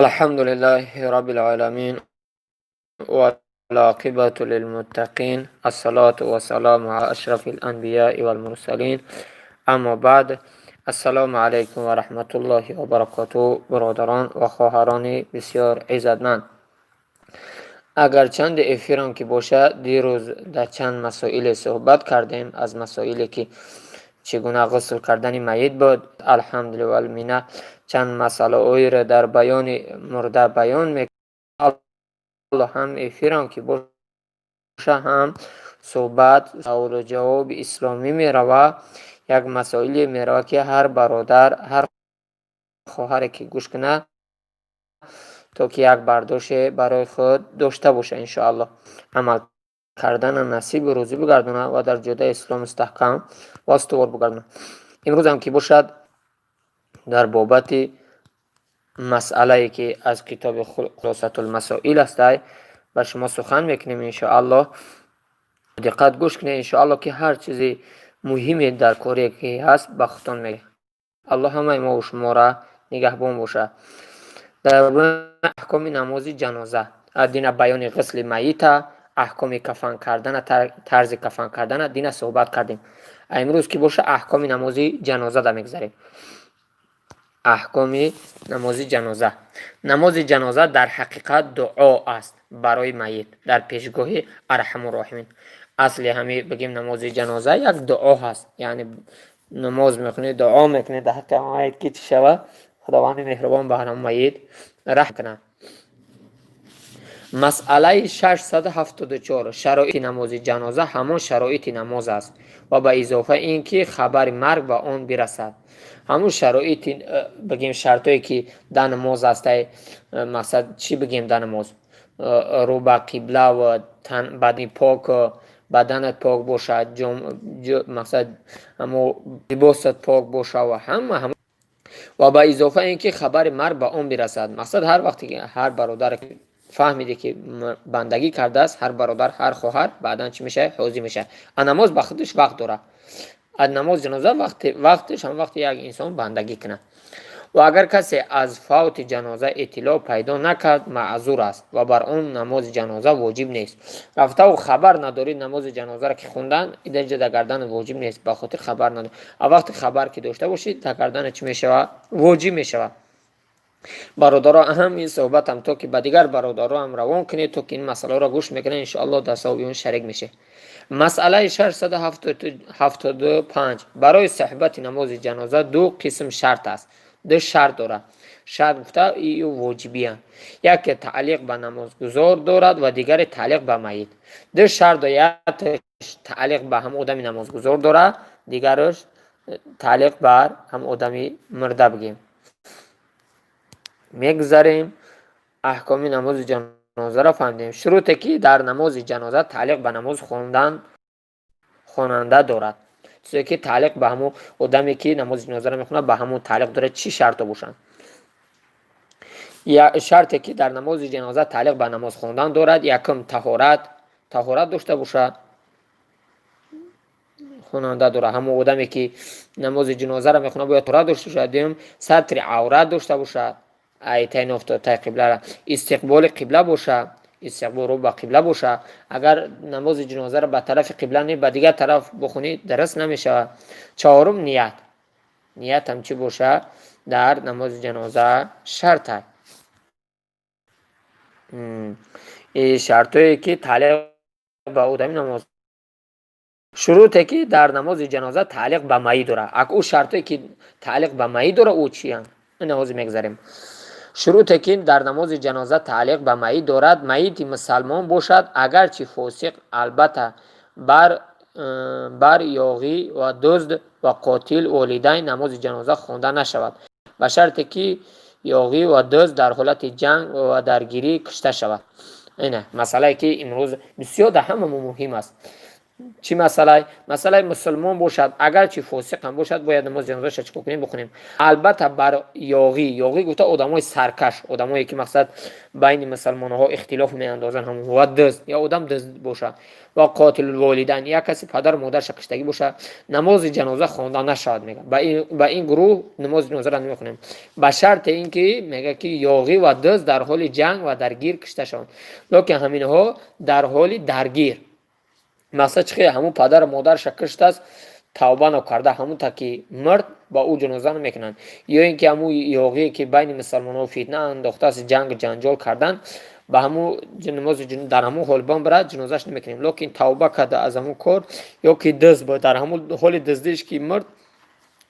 الحمد لله رب العالمين والعاقبة للمتقين، الصلاة والسلام على أشرف الأنبياء والمرسلين، أما بعد. السلام علیکم و رحمت الله و برکاته. برادران و خواهران بسیار عزتمند، اگر چند эфирам ки бошад, дирӯз дар чанд масоиле суҳбат кардем. Аз масоиле ки чӣ гуна ғусл кардани майит буд, алҳамдулилла валмина, чанд масъалаҳоеро дар баёни мурда баён мекунем. Ҳам эфирам ки боша, ҳам суҳбат, саволу ҷавоби исломӣ мерава, як масоиле мерава, ки ҳар бародар, ҳар хоҳаре ки гӯш кунад, то ки як бардоше барои худ дошта боша. Иншоаллоҳ, амал кардана насибу рӯзӣ бигардонад ва дар ҷодаи ислом мустаҳкам ва устувор бигардонад. Имрӯзам ки бошад, дар бобати масъалае ки аз китоби Хулосатулмасоил ҳастай, ба шумо сухан мекунем. Иншоаллоҳ, диққат гӯш кунед. Иншоаллоҳ, ки ҳар чизи муҳиме дар коре ки ҳаст, ба худтон мегӯяд. Аллоҳ ҳамаи мову шуморо нигаҳбон бошад. Дар аҳкоми намози ҷаноза, дина баёни ғусли майита, аҳкоми кафан кардана, тарзи кафан кардана дина суҳбат кардем. Имрӯз ки боша, аҳкоми намози ҷаноза да мегзарем. Аҳкоми намози ҷаноза. Намози ҷаноза дар ҳақиқат дуо аст барои майит дар пешгоҳи Арҳамурроҳимин. Асли ҳами бигем, намози ҷаноза як дуо ҳаст, яъне намоз мехонӣ, дуо мекунӣ дар ҳаққи майит, ки чӣ шавад? Худованди меҳрубон ба ҳамон майит раҳм кунад. Масъалаи 674. Шароити намози ҷаноза ҳамон шароити намоз аст ва ба изофа ин ки хабари марг ба он бирасад. Ҳамун шароити бигем, шартое ки дар намоз ҳастай, мақсад чӣ бигем, дар намоз рӯ ба қибла ва бадани пок, баданат пок бошад, мақсад, ҳамо либосат пок бошад ва ҳама. Ва ба изофа ин ки хабари марг ба он бирасад. Мақсад, ҳар вақте ки ҳар бародар фаҳмиде ки бандагӣ кардааст, ҳар бародар, ҳар хоҳар баъдан чӣ мешавад? Ҳозир мешавад. А намоз ба худаш вақт дорад. А намози ҷаноза вақташ ҳам вақте як инсон бандагӣ кунад. Ва агар касе аз фавти ҷаноза иттилоъ пайдо накард, маъзур аст ва бар он намози ҷаноза воҷиб нест. Рафтаву хабар надорӣ, намози ҷанозаро ки хундан, идаҷа дар гардан воҷиб нест, ба хотир хабар надорӣ. А вақте хабар ки дошта бошӣ, дар гардана чӣ мешавад? Воҷиб мешавад. Бародаро, аҳам ин суҳбатам то ки ба дигар бародароам равон кунед, то ки ин масъаларо гӯш мекунанд. Иншоаллоҳ, дар савоби он шарик мешавед. Масъалаи 675. Барои суҳбати намози ҷаноза ду қисм шарт аст, ду шарт дорад. Шарт гуфта ию воҷибиянд. Яке таълиқ ба намозгузор дорад ва дигаре таълиқ ба майит. Ду шарт дорад: якташ таълиқ ба ҳам одами намозгузор дорад, дигараш таълиқ бар ҳам одами мурда бигем. Мегузарем, аҳкоми намози ҷанозаро фаҳмидем. Шуруте ки дар намози ҷаноза таълиқ ба намоз хондан хонанда дорад, чизе ки таълиқ ба ҳамун одаме ки намози ҷанозаро мехонад, ба ҳамун таълиқ дорад, чӣ шарто бошанд? Шарте ки дар намози ҷаноза таълиқ ба намоз хондан дорад: якум, таҳорат. Таҳорат дошта бошад хонанда дорад. Ҳамон одаме ки намози ҷанозаро мехонад, бояд таҳорат дошта бошад. Дуюм, сатри аврат дошта бошад, ай тай нофто тай қиблара, истиқболи қибла боша, истиқбол рӯ ба қибла боша. Агар намози ҷанозаро ба тарафи қибла не, ба дигар тараф бихонӣ, дуруст намешавад. Чаҳорум, ният. Ниятам чӣ боша? Дар намози ҷаноза шарта. Шартое ки таълиқ ба одами намоз. Шуруте ки дар намози ҷаноза таълиқ ба майит дорад. Ак ӯ шартое ки таълиқ ба майит дорад, ӯ чиянд? Ина ҳозир мегзарем. Шуруте ки дар намози ҷаноза таълиқ ба майит дорад: майити мусалмон бошад, агарчи фосиқ. Албатта, бар ёғӣ ва дузд ва қотил волидайн намози ҷаноза хонда нашавад, ба шарте ки ёғӣ ва дузд дар ҳолати ҷанг ва даргирӣ кушта шавад. Ина масъалае ки имрӯз бисёр дар ҳама мо муҳим аст. Чӣ масъалай? Масъалаи мусулмон бошад, агарчи фосиқ ҳам бошад, бояд намози ҷанозаша чӣ кунем? Бихонем. Албатта, бар ёғӣ, ёғӣ гуфта одамои саркаш, одамое ки, мақсад, байни мусалмонҳо ихтилоф меандозанд ҳамон, ва дузд, ё одам дузд бошад, ва қотилул волидайн, як каси падару модарша киштагӣ бошад, намози ҷаноза хонда нашавад, мега. Ба ин гурӯҳ намози ҷанозаро намехонем, ба шарте ин ки, мега, ки ёғӣ ва дузд дар ҳоли ҷанг ва даргир кишта шаванд. Лекин ҳаминҳо дар ҳоли даргир, мақсад чи? Ҳамун падару модарша киштааст, тавба накарда, ҳамун та ки мурд, ба ӯ ҷаноза намекунанд. Ё ин ки ҳамун ёғие ки байни мусалмонҳо фитна андохтааст, ҷангу ҷанҷол кардан, ба ҳамун намози дар ҳамун ҳол бамбарад, ҷанозаш намекунем. Лекин тавба карда аз ҳамун кор, ё ки дузд буд, дар ҳамун ҳоли дуздиш ки мурд,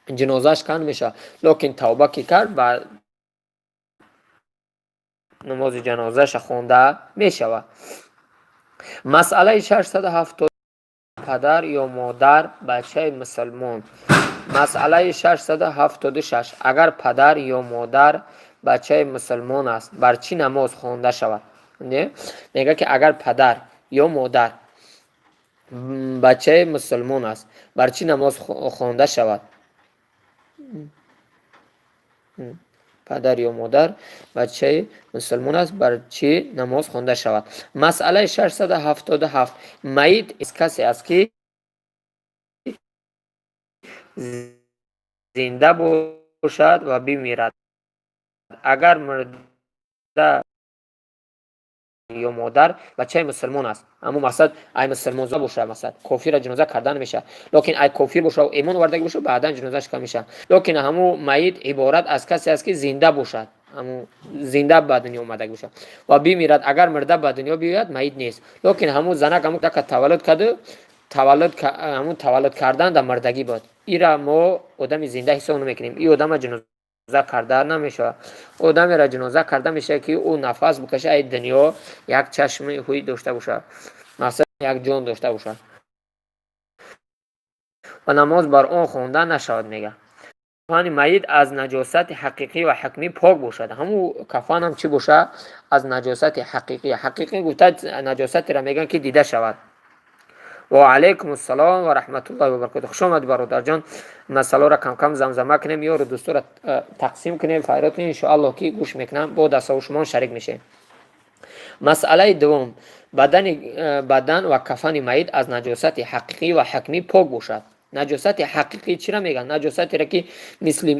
ҷанозааш канд мешавад. Лекин тавба ки кард, ба намози ҷанозаша хонда мешавад. Масъалаи 670: падар ё модар бачаи мусулмон. Масъалаи 676: агар падар ё модар бачаи мусулмон аст, бар чӣ намоз хонда шавад? Мегӯяд, ки агар падар ё модар бачаи мусулмон аст, бар чӣ намоз хонда шавад? Падар ё модар бачаи мусулмон аст, бар чӣ намоз хонда шавад? Масъалаи 677: майит касе аст, ки зинда бошад ва бимирад. Агар мурда ё модар бачаи мусулмон аст, ҳамун, мақсад, ай мусулмонзо боша, мақсад, кофирро ҷаноза карда намешавад. Лекин ай кофир боша, имон овардагӣ боша, баъдан ҷанозаш карда мешавад. Лекин ҳамун майит иборат аз касе аст, ки зинда бошад, ҳамун зинда ба дунё омадагӣ бошад ва бимирад. Агар мурда ба дунё биёяд, майит нест. Лекин ҳамун занак ҳамун дака таваллуд карду, таваллуд, ҳамун таваллуд кардан дар мурдагӣ буд, ира мо одами зинда ҳисоб намекунем, и одама ҷаноза карда намешавад. Одамеро ҷаноза карда мешавад, ки ӯ нафас бикаша, ай дунё як чашми ҳуй дошта бошад, мақсад, як ҷон дошта бошад, ва намоз бар он хонда нашавад. Мега, кафани майит аз наҷосати ҳақиқӣ ва ҳукмӣ пок бошад. Ҳамун кафанам чӣ бошад? Аз наҷосати ҳақиқӣ. Ҳақиқӣ гуфта наҷосатеро мегӯянд, ки дида шавад. Ва алайкум ассалом ва раҳматуллоҳи ва баракоту. Хуш омадӣ, бародарҷон. Масъаларо камкам замзама кунем, ёру дӯстора тақсим кунем, файрод кунем. Иншоаллоҳ, ки гӯш мекунам, бо дастову шумо шарик мешавем. Масъалаи дуввум: бадани бадан ва кафани майит аз наҷосати ҳақиқӣ ва ҳукмӣ пок бошад. Наҷосати ҳақиқӣ чиро мегӯянд? Наҷосатеро, ки мисли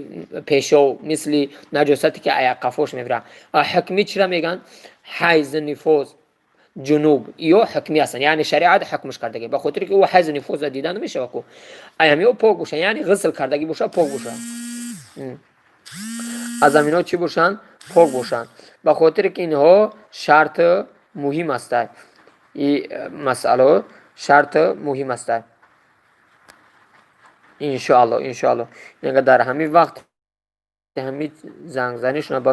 пешов, мисли наҷосате, ки аяққафош мебирад. Ва ҳукмӣ чиро мегӯянд? Ҳайз, нифоз, ҷунуб, ё ҳукмӣ ҳастанд, яъне шариат ҳукмш кардагӣ, ба хотире ки ӯ ҳайзу нифоза дида намешавад ку, ай ҳамиҳо пок бошанд, яъне ғусл кардагӣ боша, пок бошанд. Аз ҳаминҳо чӣ бошанд? Пок бошанд, ба хотире ки инҳо шарти муҳим ҳастанд. И масъало шарти муҳим ҳастанд. Иншоалло, иншоалло, дар ҳамин вақт ҳамин зангзанишона ба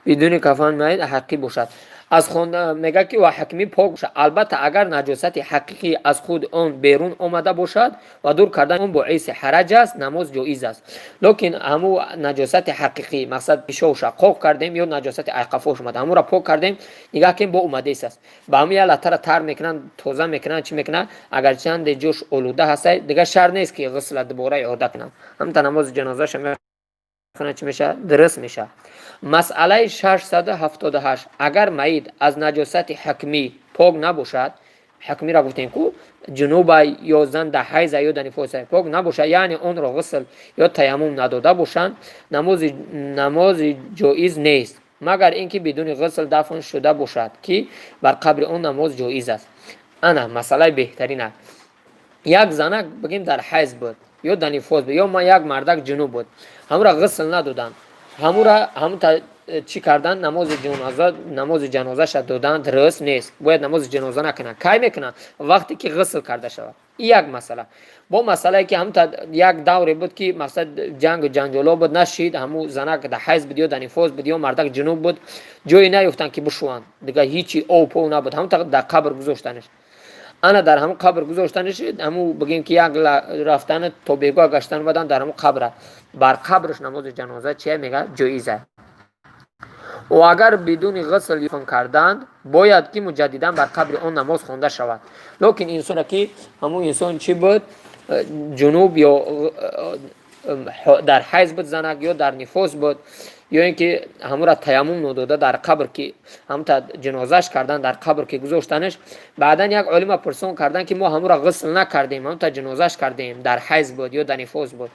бидуни кафан майит ҳақиқӣ бошад, аз хонда мегӯяд, ки ва ҳукмӣ пок бошад. Албатта, агар наҷосати ҳақиқӣ аз худ он берун омада бошад ва дур кардани он боиси ҳараҷ аст, намоз ҷоиз аст. Лекин ҳамун наҷосати ҳақиқӣ, мақсад, пешовша қоқ кардем ё наҷосати айқафош омада, ҳамунро пок кардем, нигаҳ кунем, бо омадест аст, ба ҳамун як латтара тар мекунанд, тоза мекунанд, чӣ мекунанд, агар чанде ҷош олуда ҳаста, дигар шарт нест, ки ғусла дубора иода кунанд. Ҳамта намози ҷанозаша мехонад, чӣ мешавад? Дуруст мешавад. Масъалаи 678: агар майит аз наҷосати ҳукмӣ пок набошад, ҳукмиро гуфтем ку, ҷунуба ё зан да ҳайза ё да нифоса пок набошад, яъне онро ғусл ё таяммум надода бошанд, намози ҷоиз нест, магар ин ки бидуни ғусл дафн шуда бошад, ки бар қабри он намоз ҷоиз аст. Ана масъалаи беҳтарин аст. Як занак, бигем, дар ҳайз буд ё да нифос буд, ё як мардак ҷунуб буд, ҳамура ғусл надоданд, ҳамура ҳамун чӣ кардан? Намози ҷанозаша додан дуруст нест. Бояд намози ҷаноза накунанд. Кай мекунанд? Вақте ки ғусл карда шавад. И як масъала. Бо масъалае, ки ҳамта як давре буд, ки, мақсад, ҷангу ҷанҷоло буд, нашид, ҳаму занак да ҳайз буд ё да нифос буд ё мардак ҷунуб буд, ҷое наёфтанд, ки бишӯванд, дигар ҳичи об пов набуд, ҳамта дар қабр гузоштанаш. Ана дар ҳамун қабр гузоштанаш, ҳаму, бигем, ки як рафтан то бегоҳ гаштан омадан, дар ҳамун қабра, бар қабраш намози ҷаноза чия мега? Ҷоиза. Ва агар бидуни ғусл дафн карданд, бояд ки муҷаддидан бар қабри он намоз хонда шавад. Лекин инсоне ки ҳамун инсон чӣ буд, ҷунуб ё дар ҳайз буд занак, ё дар нифос буд, ё ин ки ҳамура таяммум надода дар қабр ки ҳамта ҷанозаш кардан дар қабр ки гузоштанаш. Баъдан як олима пурсон кардан ки мо ҳамура ғусл накардем, ҳамта ҷанозаш кардем, дар ҳайз буд ё дар нифос буд.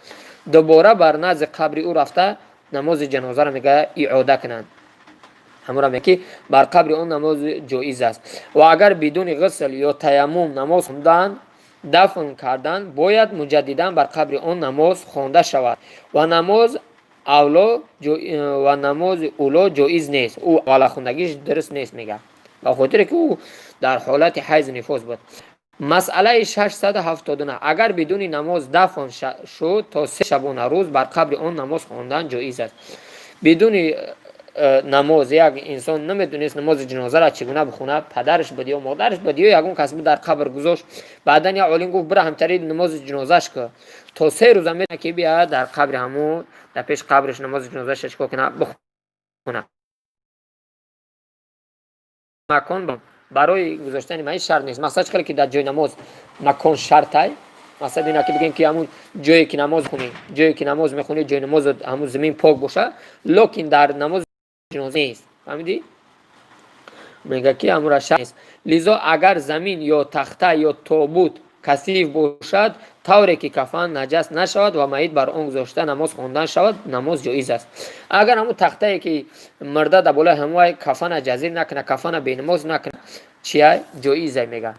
Дубора бар назди қабри ӯ рафта намози ҷанозаро мега иода кунанд. Ҳамура мега ки бар қабри он намоз ҷоиз аст. Ва агар бидуни ғусл ё таяммум намоз хондан дафн кардан, бояд муҷаддидан бар қабри он намоз хонда шавад. Ва намоз авло ва намози уло ҷоиз нест. Ӯ аввалахондагиш дуруст нест мега, ба хотире ки ӯ дар ҳолати ҳайзу нифос буд. Масъалаи 679. Агар бидуни намоз дафн шуд, то 3 шабона рӯз бар қабри он намоз хондан ҷоиз аст. Бидуни намоз як инсон намедонист намози ҷанозаро чӣ гуна бихонад, падараш буд ё модараш буд ё ягон кас буд, дар қабр гузошт. Баъдан як олим гуфт: бира ҳамтари намози ҷанозаш кун. То 3 рӯза метавонад ки биёяд дар қабри ҳамун, дар пеши қабраш намози ҷанозаша чикор кунад, бихонад. Макон барои гузоштани майит шарт нест. Мақсад чӣ хеле ки дар ҷои намоз макон шартай, мақсад ина ки бигем ки ҳамун ҷое ки намоз хунӣ, ҷое ки намоз мехонӣ, ҷои намоз ҳамун замин пок боша, лекин дар намоз ҷаноза нест. Фаҳмидӣ? Мега ки ҳамура шарт нест. Лизо агар замин ё тахта ё тобут касиф бошад, тавре ки кафан наҷас нашавад ва майит бар он гузошта намоз хондан шавад, намоз ҷоиз аст. Агар ҳамун тахтае ки мурда дар болои ҳамвай кафана ҷазир накунад, кафана бенамоз накунад, чия ҷоиза мега.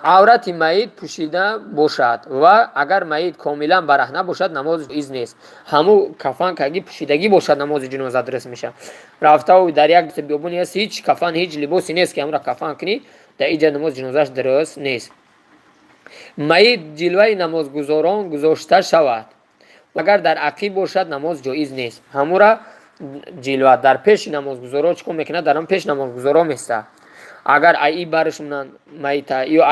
Аврати майит пӯшида бошад ва агар майит комилан бараҳна бошад, намоз ҷоиз нест. Ҳамун кафан каги пӯшидагӣ бошад, намози ҷаноза дуруст мешавад. Рафтау дар як биёбоне аст, ҳеҷ кафан, ҳеҷ либосе нест ки ҳамура кафан кунӣ, дар иҷа намози ҷанозааш дуруст нест. Майит ҷилваи намозгузорон гузошта шавад. Агар дар ақиб бошад, намоз ҷоиз нест. Ҳамура ҷилва дар пеши намозгузоро чӣ кор мекунад? Дар ҳам пеши намозгузоро места. Агар ай барш монанд майита, ё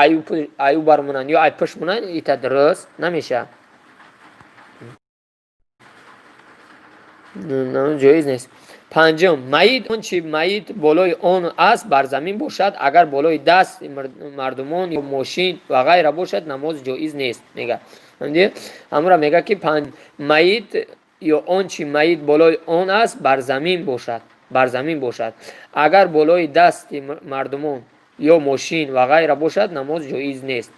аю бар монанд, ё ай пушт монанд, ита дуруст намешавад. Ҷоиз нест. Панҷум, майит он чи майит болои он аст бар замин бошад, агар болои даст мардумон ё мошин ва ғайра бошад, намоз ҷоиз нест мега. Фаҳмидӣ? Ҳамура мега ки майит ё он чи майит болои он аст бар замин бошад, бар замин бошад. Агар болои дасти мардумон ё мошин ва ғайра бошад, намоз ҷоиз нест.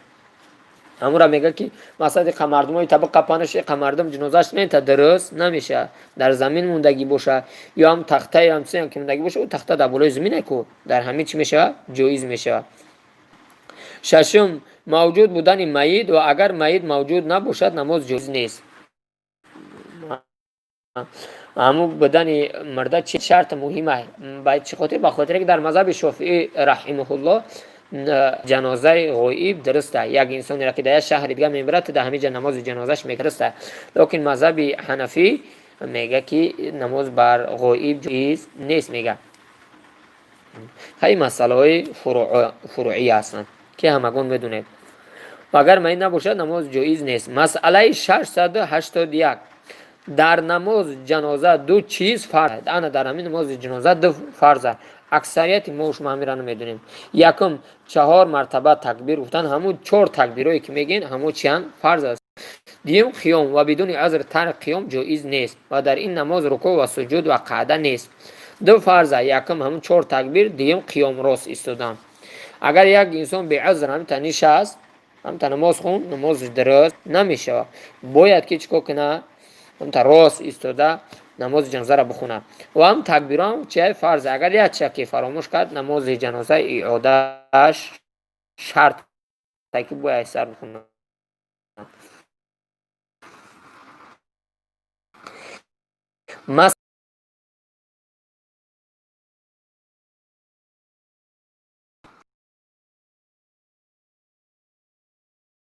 Ҳамура мега ки масалан иқа мардумои табиқа панаш, иқа мардум ҷанозаш мента дуруст намешавад. Дар замин мондагӣ бошад ё ҳам тахтае ҳам чизе ки мондагӣ бошад, ӯ тахта дар болои замине ку дар ҳамин чӣ мешавад? Ҷоиз мешавад. Шашум, мавҷуд будани майит ва агар майит мавҷуд набошад, намоз ҷоиз нест. Ҳамун будани мурда чи шарт муҳим аст? Ба чӣ хотир? Ба хотире ки дар мазҳаби Шофиӣ раҳимаҳуллоҳ ҷанозаи ғоиб дуруст аст. Як инсонеро ки дар як шаҳри дига мемирад, дар ҳамин ҷа намози ҷанозаш мекунад. Лекин мазҳаби ҳанафӣ мега ки намоз бар ғоиб ҷоиз нест мега. Хеле масъалаҳои фуруъӣ ҳастанд ки ҳамагон медонед. Агар майит набошад, намоз ҷоиз нест. Масъалаи 681. Дар намоз ҷаноза ду чиз фарз. Ана дар ҳамин намози ҷаноза ду фарз аст. Аксарияти мо шумо ҳаминро намедонем. Якум, 4 мартаба такбир гуфтан, ҳамун 4 такбирое ки мегӯен, ҳамун чиан фарз аст. Дуюм, қиём ва бидуни узр тарк қиём ҷоиз нест ва дар ин намоз рукӯъ ва суҷуд ва қаъда нест. Ду фарз аст. Якум ҳамун 4 такбир, дуюм қиём рост истодан. Агар як инсон беузр ҳамта нишаст, ҳамта намоз хун, намозаш дуруст намешавад. Бояд ки чӣ кор кунад? Ҳамта рост истода намози ҷанозаро бихонад. Ва ҳам такбирам чиай фарз. Агар як чаки фаромӯш кард, намози ҷаноза иодааш шарт ки бояд сар бихонад.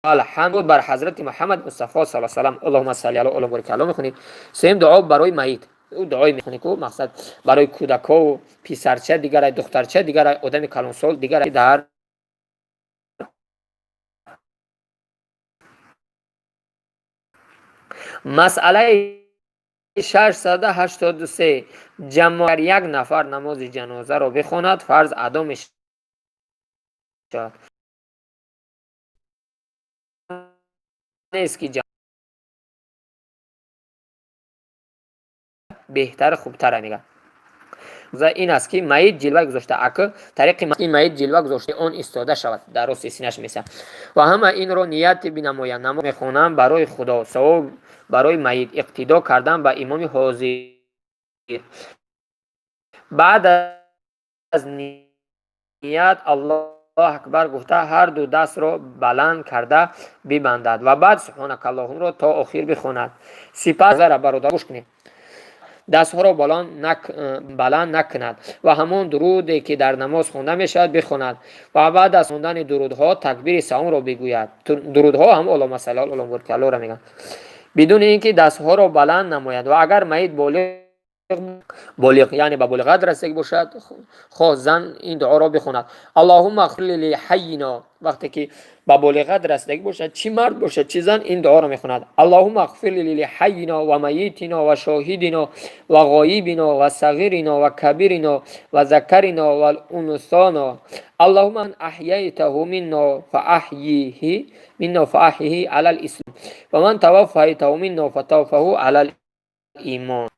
Алҳамд бар ҳазрати Муҳаммад Мустафо саллаллоҳу алайҳи васаллам. Аллоҳумма салли ала Аллоҳ барик аллоҳ мехонӣ. Сеюм, дуо барои майит. Ӯ дуое мехонӣ ку мақсад барои кӯдакову писарча дигарай, духтарча дигарай, одами калонсол дигарай дар масъалаи 683. Ҷамоат як нафар намози ҷанозаро бихонад, фарз адо мешавад. Нест ки беҳтар, хубтара мегӯяд. Ин аст, ки майит ҷилва гузошта, ак тариқи ин майит ҷилва гузошта, он истода шавад, дар рости синаш меса ва ҳама инро нияти бинамоянд. Намоз мехонам барои Худо, савоб барои майит, иқтидо кардан ба имоми ҳозир. Баъд аз ният Аллоҳ акбар гуфта, ҳарду дастро баланд карда бибандад ва баъд субҳонакаллоҳумро то охир бихонад. Сипас, бародар, гӯш кунед, дастҳоро баланд накунад ва ҳамон дуруде, ки дар намоз хонда мешавад, бихонад ва баъд аз хондани дурудҳо такбири савумро бигӯяд. Дурудҳо ҳам Аллоҳумма салли аллоҳро мегӯянд, бидуни ин ки дастҳоро баланд намояд. Ва агар майит болиғ, яъне ба болиғат расида бошад, хоҳ зан, ин дуоро бихонад: Аллоҳумма ғфир ли ҳаййино. Вақте ки ба болиғат расидагӣ бошад, чӣ мард бошад, чӣ зан, ин дуоро мехонад: Аллоҳумма ғфир ли ҳаййино ва майитино ва шоҳидино ва ғоибино ва сағирино ва кабирино ва закарино ва унсоно. Аллоҳумма ман аҳяйтаҳу минно фаахйиҳи ала лислом ва ман таваффайтаҳу минно фатаваффаҳу ала лимон.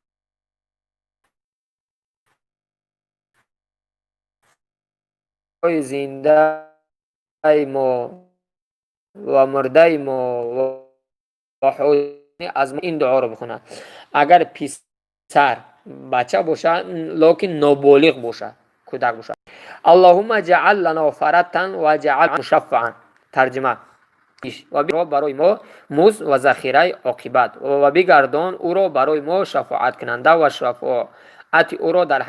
Зиндаи мо ва мурдаи мо ва аз ин дуоро бихонад. Агар писар бача бошад, локин ноболиғ бошад, кӯдак бошад: Аллоҳумма ҷаал лано фаратан ва ҷаал мушаффаан. Тарҷима: ва барои мо музд ва захираи оқибат ва бигардон ӯро барои мо шафоаткунанда ва шафоати ӯро дар,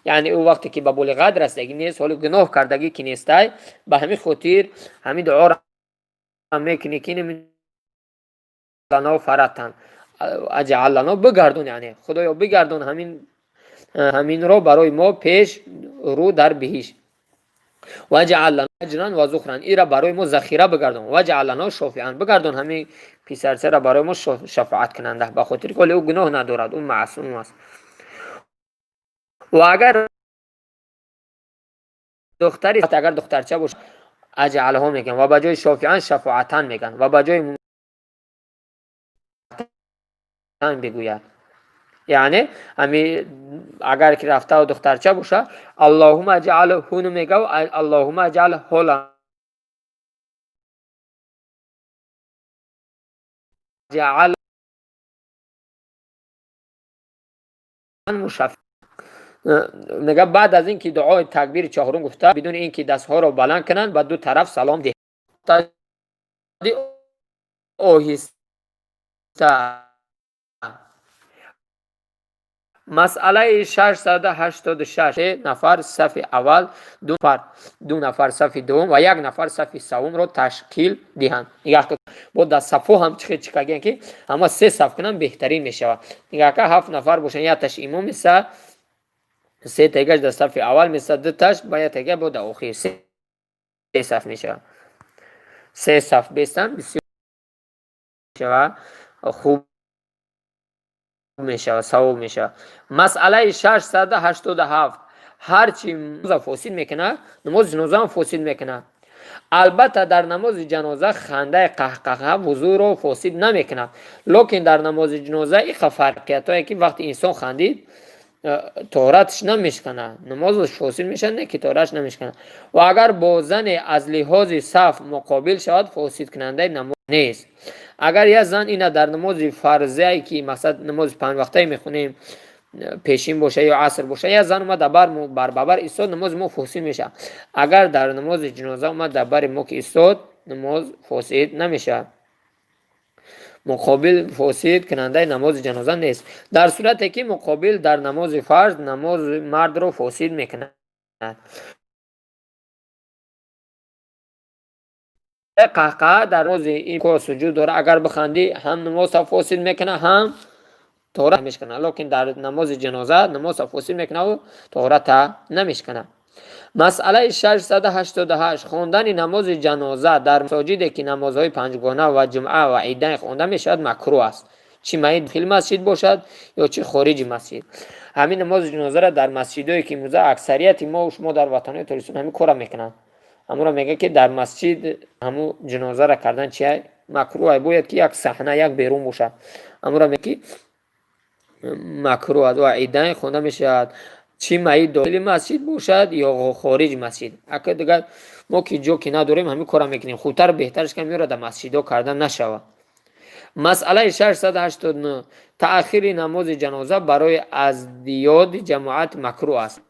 яъне ӯ вақте ки ба болиғат расидагӣ нест, ҳоли гуноҳ кардагӣ ки нестай, ба ҳамин хотир ҳамин дуоро мекунӣ, ки лано фаратан аҷаал лано, бигардон, яъне Худоё, бигардон ҳаминро барои мо пеш рӯ дар биҳишт, ваҷаал лано аҷран ва зухран, ира барои мо захира бигардон, ваҷаал лано шофиан, бигардон ҳамин писарчара барои мо шафоаткунанда, ба хотири ки ҳоли ӯ гуноҳ надорад, ӯ маъсум аст. Ва агар духтари, агар духтарча бошад, аҷалҳо мегӯянд ва ба ҷои шофиан шафоатан мегӯянд ва ба ҷои бигӯяд, яъне ами агар ки рафтау духтарча боша, Аллоҳума ҷаал ҳуну мегав, Аллоҳума ҷаал ҳола ҷаал мушаф мега. Баъд аз ин ки дуои такбири чаҳорум гуфта, бидуни ин ки дастҳоро баланд кунанд, ба ду тараф салом диҳанд оҳиста. Масъалаи 686. Се нафар сафи аввал, ду нафар сафи дуввум ва як нафар сафи савумро ташкил диҳанд. Нигаҳ кун, бо дар сафҳо ҳам чӣ чикагиян, ки ҳама се саф кунанд, беҳтарин мешавад. Нигаҳ ка, ҳафт нафар бошанд, якташ имом меса, се тегаш дар сафи аввал меса, дуташ ба яктага бо дар охир, се саф мешавад. Се саф бестан бисёр мешавад, хуб мешавад, савоб мешавад. Масъалаи 687. Ҳарчи фосид мекунад, намози ҷанозаам фосид мекунад. Албатта, дар намози ҷаноза хандаи қаҳқаҳа вузӯро фосид намекунад, лекин дар намози ҷаноза иқа фарқиятҳое, ки вақти инсон хандид, тоҳараташ намешканад, намозаш фосид мешавад, не ки тоҳараташ намешканад. Ва агар бо зане аз лиҳози саф муқобил шавад, фосидкунандаи намоз нест. Агар як зан ина дар намози фарзие, ки масалан намози панҷвақтае мехонем, пешин боша ё аср боша, як зан омад бар барбабар истод, намози мо фосид мешавад. Агар дар намози ҷаноза омад дар бари мо ки истод, намоз фосид намешавад. Муқобил фосид кунандаи намози ҷаноза нест, дар сурате ки муқобил дар намози фарз намози мардро фосид мекунад. Қаҳқаҳа дар намози ин суҷуд дорад. Агар бихандӣ, ҳам намоза фосид мекунад, ҳам тоҳарат мешканад, лекин дар намози ҷаноза намоза фосид мекунаву тоҳарата намешканад. Масъалаи 688. Хондани намози ҷаноза дар масоҷиде, ки намозҳои панҷгона ва ҷумъа ва идайн хонда мешавад, макрӯҳ аст. Чӣ майит дохили масҷид бошад ё чӣ хориҷи масҷид. Ҳамин намози ҷанозаро дар масҷидое ки имрӯза аксарияти мо шумо дар ватанҳои Тоҷикистон ҳамин корро мекунанд. Ҳамонро мегӯяд, ки дар масҷид ҳамун ҷанозаро кардан чи макрӯҳ, бояд ки як саҳна, як берун бошад. Ҳамонро мегӯяд, ки макрӯҳ аст ва идайн хонда мешавад, чӣ майит дохили масҷид бошад ё хориҷи масҷид. Ака дигар мо ки ҷо ки надорем, ҳамин корро мекунем. Хубтару беҳтараш ки ҳаминро дар масҷидҳо кардан нашавад. Масъалаи 689. Таъхири намози ҷаноза барои аз ёди ҷамоат макрӯҳ аст.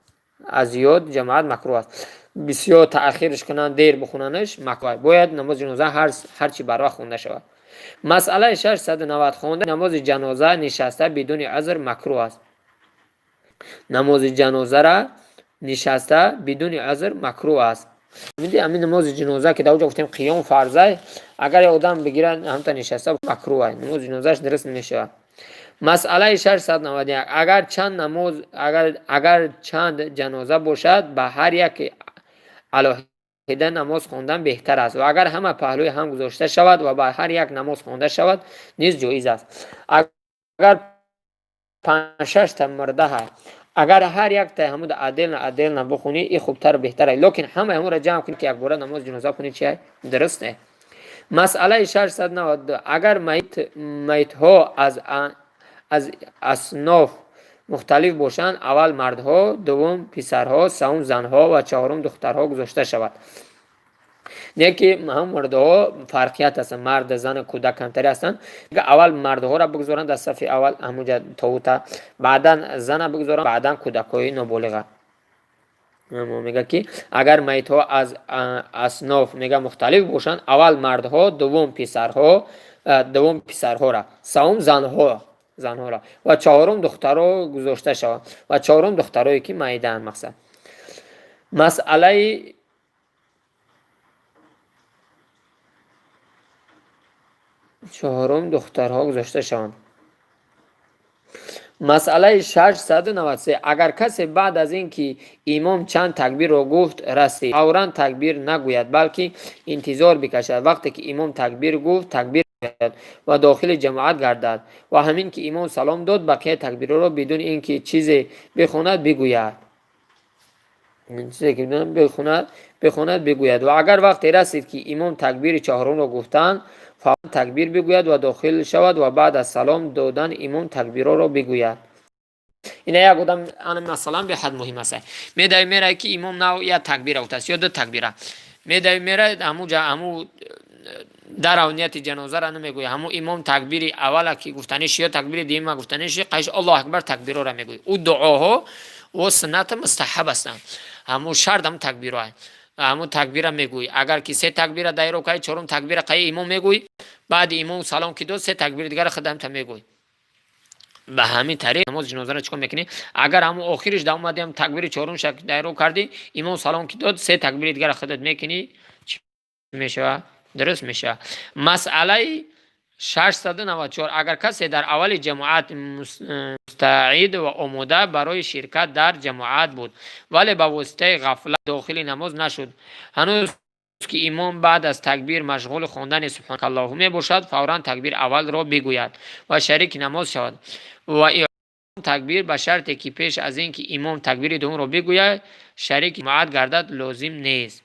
Аз ёд ҷамоат макрӯҳ аст. Бисёр таъхирш кунанд, дер бихонанаш макрӯҳ. Бояд намози ҷаноза ҳарчи барвақт хонда шавад. Масъалаи 690. Хондани намози ҷаноза нишаста бидуни узр макрӯҳ аст. Намози ҷанозара нишаста бидуни узр макрӯҳ аст. Ҳамин намози ҷаноза ки дар оҷо гуфтем, қиём фарзай, агар як одам бигирад, ҳамта нишаста, макрӯҳ аст, намози ҷанозааш дуруст намешавад. Масъалаи 691. Агар чанд намоз агар чанд ҷаноза бошад, ба ҳар як алоҳида намоз хондан беҳтар аст ва агар ҳама паҳлӯи ҳам гузошта шавад ва ба ҳар як намоз хонда шавад низ ҷоиз аст. Агар панҷшашта мурда, агар ҳар якта ҳамуда отдельно отдельно бихонӣ, и хубтару беҳтар аст, лекин ҳамаи ҳамонро ҷамъ кунӣ, ки якбора намози ҷаноза кунӣ, чи дуруст не. Масъалаи 692. Агар майитҳо аз асноф мухталиф бошанд, аввал мардҳо, дуввум писарҳо, саввум занҳо ва чаҳорум духтарҳо гузошта шавад. Не ки ҳам мурдаҳо фарқият ҳастанд, мард, зан, кӯдак камтаре ҳастанд. Аввал мардҳоро бигузоранд дар сафи аввал, ҳамуҷа тобута, баъдан зана бигузоранд, баъдан кӯдакҳои ноболиға. Мега, ки агар майитҳо аз асноф, мега, мухталиф бошанд, аввал мардҳо, дуввум писарҳо, дуввум писарҳоро, саввум занҳоро ва чаҳорум духтарҳо гузошта шаванд ва чаҳорум духтарое ки майдаанд. Мақсад, масъалаи чаҳорум духтарҳо гузошта шаванд. Масъалаи 693. Агар касе баъд аз ин ки имом чанд такбирро гуфт расид, фавран такбир нагӯяд, балки интизор бикашад, вақте ки имом такбир гуфт, такбир ва дохили ҷамоат гардад ва ҳамин ки имом салом дод, бақияи такбирҳоро бидуни ин ки чизе бихонад бигӯяд, чизе ки бихонад бигӯяд. Ва агар вақте расид, ки имом такбири чаҳорумро гуфтанд, фавран такбир бигӯяд ва дохил шавад ва баъд аз салом додан имом такбирҳоро бигӯяд. Ина як одам, ана масалан, беҳад муҳим аст. Медави, меравӣ, ки имом нав як такбира гуфтааст ё ду такбира. Медави, меравӣ, ҳамуҷа ҳаму дарав нияти ҷанозара намегӯяд. Ҳамун имом такбири аввала ки гуфтаниш ё такбири дуюма гуфтаниш, қайш Аллоҳу акбар, такбирҳоро мегӯяд. Ӯ дуоҳо о суннати мустаҳаб ҳастанд. Ҳамун шарт ҳамун такбирҳо, ҳамун такбира мегӯӣ. Агар ки се такбира дайро каи, чорум такбира қаи имом мегӯӣ. Баъди имом салом ки дод, се такбири дигара худамта мегӯӣ. Ба ҳамин тариқ намози ҷанозаро чикор мекунӣ? Агар ҳамун охириш да омадиам, такбири чорум дайро кардӣ, имом салом ки дод, се такбири дигара худат мекунӣ, чӣ мешавад? Дуруст мешавад. Масъалаи 694. Агар касе дар аввали ҷамоат мустаид ва омода барои ширкат дар ҷамоат буд, вале ба воситаи ғафлат дохили намоз нашуд, ҳанӯз ки имом баъд аз такбир машғули хондани субҳанакаллоҳу мебошад, фавран такбир аввалро бигӯяд ва шарики намоз шавад ва такбир ба шарте ки пеш аз ин ки имом такбири дуввумро бигӯяд, шарики ҷамоат гардад, лозим нест.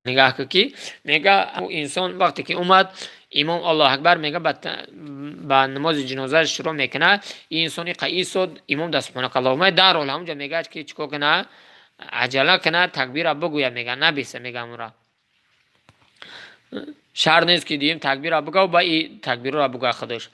Нигаҳ кун, ки мега, инсон вақте ки омад, имом Аллоҳу акбар мега, ба намози ҷаноза шурӯъ мекунад. Инсони қаисод, имом дар субҳанакаллоҳума дарҳол ҳамунҷа мегӯяд, ки чӣ кор кунад? Аҷала кунад, такбира бигӯяд. Мега, набиса, мега, амура шарт нест, ки дуюм такбира бигӯ, ба и такбирро бигӯяд худаш.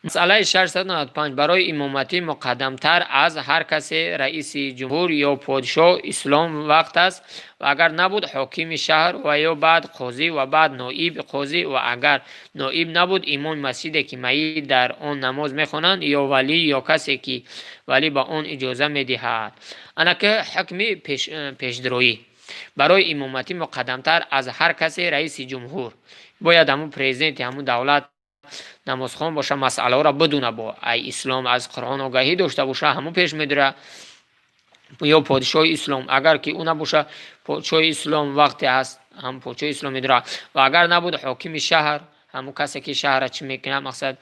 Масъалаи 695. Барои имоматӣ муқаддамтар аз ҳар касе раиси ҷумҳур ё подшоҳ ислом вақт аст ва агар набуд, ҳокими шаҳр ва ё баъд қозӣ ва баъд ноиби қозӣ ва агар ноиб набуд, имоми масҷиде, ки майит дар он намоз мехонанд, ё валӣ, ё касе, ки валӣ ба он иҷоза медиҳад. Анаки ҳукми пешдироӣ. Барои имоматӣ муқаддамтар аз ҳар касе раиси ҷумҳур бояд ҳамун президенти ҳамун давлат намозхон боша, масъалаҳоро бидуна, бо ай ислом, аз Қуръон огаҳӣ дошта боша, ҳамун пеш медора, ё подшоҳи ислом. Агар ки ӯ набоша, подшоҳи ислом вақте ҳаст, ҳам подшоҳи ислом медора ва агар набуд, ҳокими шаҳр. Ҳамун касе ки шаҳра чӣ мекунад, мақсад,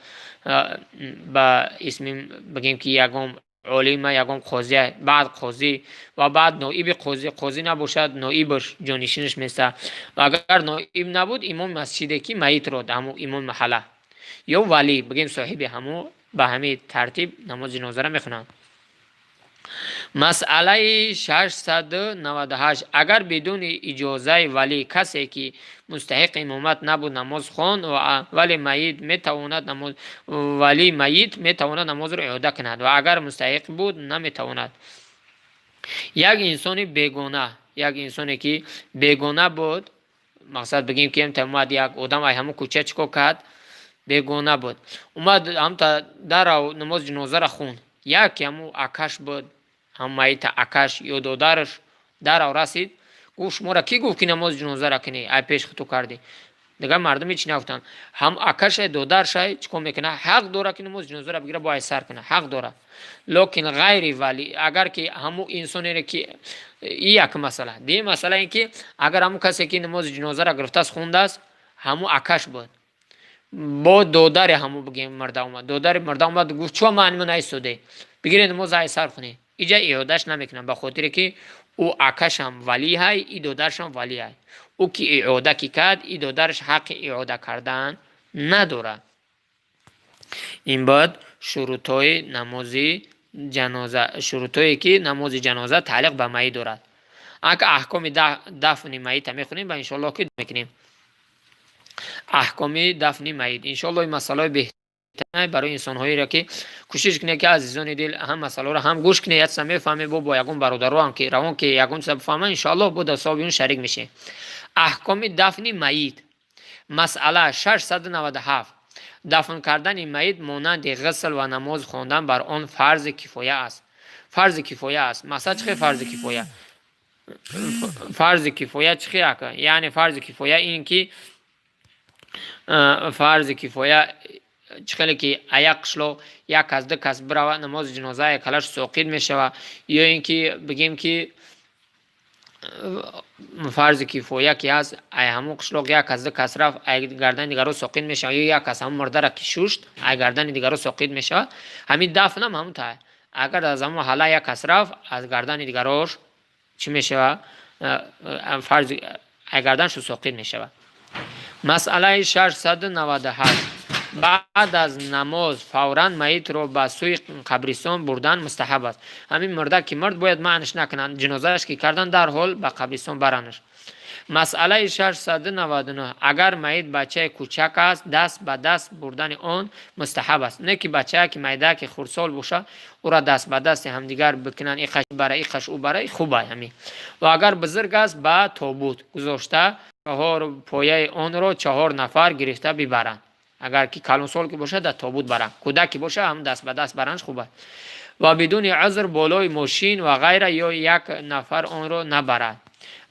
ба исми бигем ки ягон олима, ягон қозия, баъд қозӣ ва баъд ноиби қозӣ, қозӣ набошад, ноибаш ҷонишинаш места. Ва агар ноиб набуд, имоми масҷиде ки майитро, ҳамун имоми маҳалла ё валӣ бигем, соҳиби ҳамун, ба ҳамин тартиб намози ҷанозаро мехонанд. Масъалаи 698. Агар бидуни иҷозаи валӣ касе ки мустаҳиқи имомат набуд намоз хонд, вале майит метавонад намоз, вали майит метавонад намозро иёда кунад, ва агар мустаҳиқ буд, наметавонад. Як инсони бегона, як инсоне ки бегона буд, мақсад бигем ки омад як одам ай ҳамун кӯча, чӣ кор кард, бегона буд, омад ҳамта дарав намози ҷанозаро хонд. Яке ҳамун акаш буд, ҳам майита акаш ё додараш дарав расид, гуфт: «Шуморо кӣ гуфт ки намози ҷанозаро кунӣ? Ай пеш худту кардӣ». Дигар мардум ҳеч нагуфтанд. Ҳам акашай, додаршай, чӣ кор мекунад? Ҳақ дорад ки намози ҷанозаро бигира, бо ай сар кунад, ҳақ дорад. Лекин ғайри валӣ, агар ки ҳамун инсонере ки, и як масъала. Дуюм масъала ин ки агар ҳамун касе ки намози ҷанозаро гирифтааст, хондааст, ҳамун акаш буд, бо додари ҳамун бигем мурда омад, додари мурда омад, гуфт: «Чо маъни наистодӣ? Бигире намоз ай сар кунӣ». Иҷа иёдаш намекунам, ба хотире ки ӯ акашам валӣ ҳай, и додаршам валӣ ҳай. Ӯ ки иёда ки кард, и додараш ҳаққи иёда кардан надорад. Ин буд шурутҳои намози ҷаноза, шурутҳое ки намози ҷаноза тааллиқ ба майит дорад. Ака, аҳкоми дафни майита мехонем ва иншоаллоҳ ки мекунем аҳкоми дафни майит. Иншоаллоҳ, ин масъалаҳои беҳтар барои инсонҳоеро ки кӯшиш кунед ки, азизони дил, ҳам масъалаҳоро ҳам гӯш кунед, як чиза мефаҳмед, бо ягон бародароам ки равон ки ягон чиза бифаҳманд, иншоаллоҳ бо дар савоби он шарик мешем. Аҳкоми дафни майит. Масъала 697. Дафн кардани майит монанди ғусл ва намоз хондан бар он фарзи кифоя аст. Фарзи кифоя аст. Мақсад чӣ хел фарзи кифоя? Фарзи кифоя чӣ хел, ака? Яъне фарзи кифоя ин ки фарзи кифоя чӣ хеле ки як қишлоқ як кас, ду кас бирава, намози ҷаноза якалаш соқит мешавад, ё ин ки бигем ки фарзи кифоя ки ҳаст, ай ҳамун қишлоқ як кас, ду кас рафт, ай гардани дигаро соқит мешавад, ё як кас ҳамун мурдара ки шушт, ай гардани дигаро соқит мешавад. Ҳамин дафнам ҳамун та, агар аз ҳамун маҳалла як кас рафт, аз гардани дигарош чӣ мешавад? Фарзи ай гарданшу соқит мешавад. Масъалаи 698. Баъд аз намоз фавран майитро ба сӯи қабристон бурдан мустаҳаб аст. Ҳамин мурда ки мурд, бояд манъш накунанд, ҷинозааш ки кардан, дарҳол ба қабристон баранаш. Масъалаи 699. Агар майит бачаи кӯчак аст, даст ба даст бурдани он мустаҳаб аст. Не ки бачае ки майдаа ки хурдсол бошад, ӯра даст ба дасти ҳамдигар бикунанд, иқаш бара, иқаш ӯ бара, хуба ҳамин. Ва агар бузург аст, ба тобут гузошта, чаҳор пояи онро чаҳор нафар гирифта бибаранд. Агар ки калонсол ки бошад, дар тобут баранд, кӯдак ки бошад, ҳам даст ба даст баранш хуб аст. Ва бидуни узр болои мошин ва ғайра ё як нафар онро набарад.